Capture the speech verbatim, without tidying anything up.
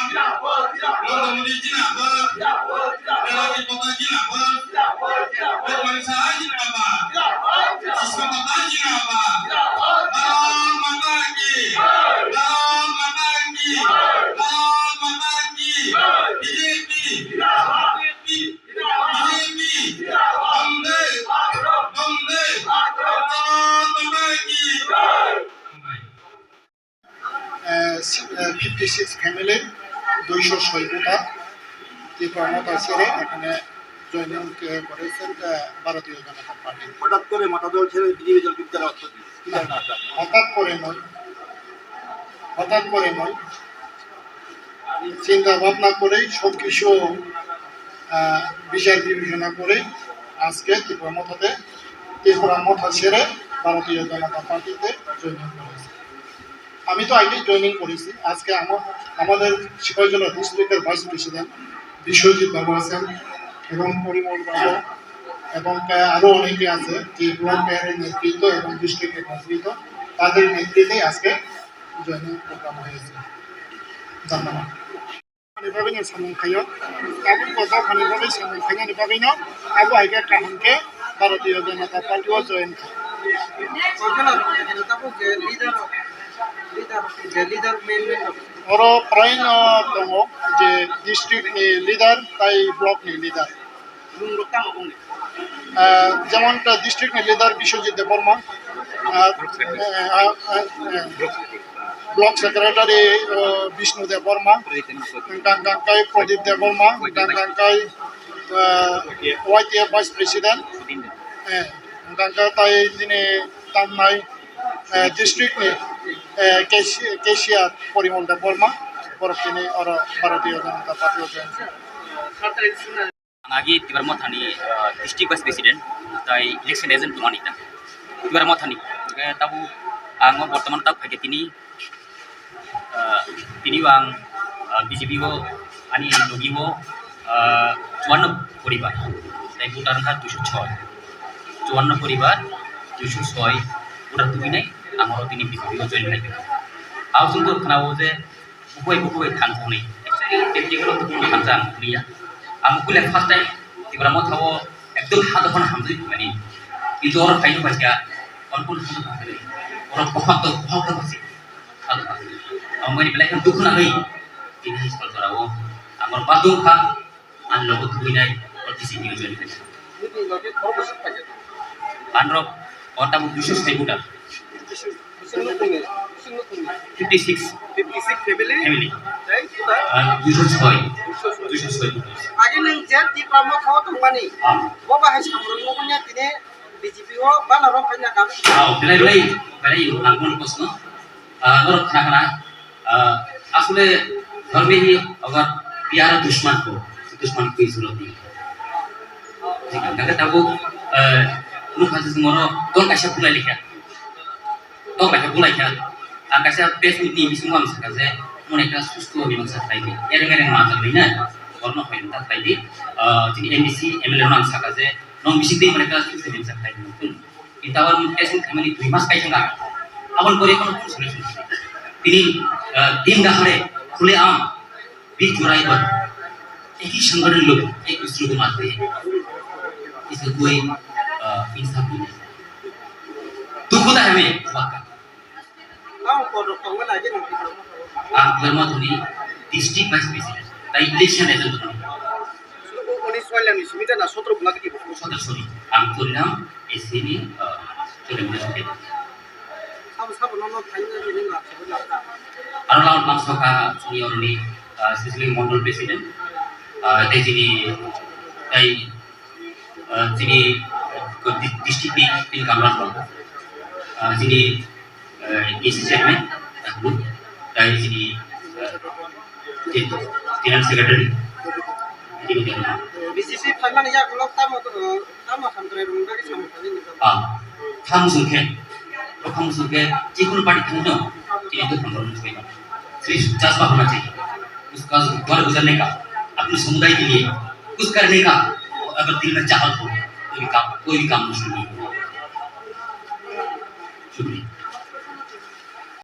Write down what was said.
Nandamani Jinabad, Relati Bata Jinabad, Bhagwan Saha Jinabad, Siswa Bata Jinabad, Bharat Mata Ki, Bharat Mata Ki, Bharat Mata Ki, B J P, B J P, B J P, Bande, Bande, Bharat Mata Ki. Eh, si-, eh, fifty six family, দুইশো ছয় ভোটার, ত্রিপুরা মথা ছেড়ে এখানে জয়েনিং, এ, করেছেন, এ, ভারতীয় জনতা পার্টি। হঠাৎ করে মথা দল ছেড়ে বিজেপি দল ঢুকতে অর্থ কি? কি কারণে আপনার? হঠাৎ করে নয়, হঠাৎ করে নয়, চিন্তা ভাবনা করেই সব কিছু, আহ, বিচার বিবেচনা করেই আজকে ত্রিপুরা মথাতে, ত্রিপুরা মথা ছেড়ে ভারতীয় জনতা পার্টিতে জয়েনিং করেছি। আমি তো আগেই জয়েনিং করেছি। আজকে আমা-, আমাদের সিপাহীজলা ডিস্ট্রিক্টের ভাইস প্রেসিডেন্ট বিশ্বজিৎ বাবু আছেন এবং পরিমল বাবু এবং প্রায় আরো অনেকে আছে যে ব্লক এর নেতৃত্ব এবং ডিস্ট্রিক্টের নেতৃত্ব, তাদের নেতৃত্বেই আজকে জয়েনিং প্রোগ্রাম হয়েছে। ধন্যবাদ। Ani bagwi no samung khaio. Tabuk bo dophani bagwi samung khainani bagwi no abo hai khe kaham khe Bharatiya Janata Party o join kha. Oro prai no tongo je district ni leader tai block ni leader. Ah, jemon ta district ni leader Biswajit Debbarma, ah, ah, ah, ah, block secretary, ah, Bishnu Debbarma, hwnkha hwnkha khe Pradip Debbarma, hwnkha hwnkha khe, ah, Y T F vice president, eh, hwnkha hwnkha khe tai nini tamnai, eh, district ni, eh, cash-, cashier Porimol Debbarma, borok tini oro Bharatiya Janata Party o join kha. Ang agi Tipra Mothani, ah, district vice president, tai election agent tongmani ta. Tipra Mothani, hingke tabuk ang o bortoman tabuk phaikhe tini, ah, tini o ang, ah, B J P o ani logi o, ah, chuanno poribar, tai voter wngkha duiso soi. Chuanno poribar, duiso soi voter tubinai, ang oro tini B J P o join khaikha. Abo chwng to khwnao je, Bukhuk bai, bukhuk bai thang thangni. Actually, technical o bukhuk thang chang liya. Ang bukhuk le first time Tipra Motha o ekdom ha dophano hamjagwi phaimani. Kintu oro phaino phaikha, kono kono hamjak thangwi. Oro bohok to, bohok to basi. Ha dophano. Ang mani belai khan dukhu nangwi. Tini Salchara o. Ang oro badung kha. Ang logo tubui nai, o T C P o join khai. Nini loge khoroksa phai kha? Ang rok, o tabuk duiso sai voter. Fifty six. Fifty six family? Family. Tei voter? Ah, duiso soi. Duiso soi. Duiso soi voter. Age nwng je Tipra Motha o tongmani. Ah. Bo bahai samung nukmani tini B J P o bana rok phaina kami. Ah, belai, belai, belai, nangmani kosno. Ah, norok khna khna, ah, asole dhorme hi agar pyara dushman ko, dushman ko hi surat nahi. Thik ase, hingke tabuk, ah, nukha se chwng oro tong kaisa bulai lekha. Tong kaisa bulai kha. Ang kaisa press meet ni bisingo ang sakha je, mone ekta susto mimangsa khlai di. Ereng ereng manjak bai na, borno hoi ta khlai di. Ah, chini M D C, M L A no ang sakha je, nong bising twi mone ekta susto mimangsa khlai di. Kintu abo S N khaimani dui mas kai thangkha. Aboni pore kono solution. Tini, ah, din dahare khule aam bhi churai par ek hi sangathon log ek dusre ko marte hain. Iska koi, ah, insaf nahi hai. Dukh hota hai hame, waka. Ang Tipra Mothani district vice president, tai election agent tongmani. Unis Wailam ni simi ta na sotro bwla tiki bo? Sotro, sorry. Ang Choriram S C ni, uh, Choriram district. Sabo sabo no no thaina ni na sabo na ta. Aro lawan bangso kha chini oroni, uh, Sisili Mondol president, uh, tei chini, tei ah, chini, ah, di-, district ni chini Kamraj rok, ah, chini, ah, A C chairman, ah, group, tai chini, ah, chini general secretary, chini general. B J P phaimani yagulo tamo, tamo hamkrai rwngwi samung khainani. Ah, kham sungkhe, kham sungkhe, chikunu party thangno, chini to hamkrai rwngwi. सिर्फ जज्बा होना चाहिए, उसका द्वार गुजरने का, अपने समुदाय के लिए कुछ करने का, अगर दिल में चाहत हो, कोई काम, कोई भी काम मुश्किल नहीं है।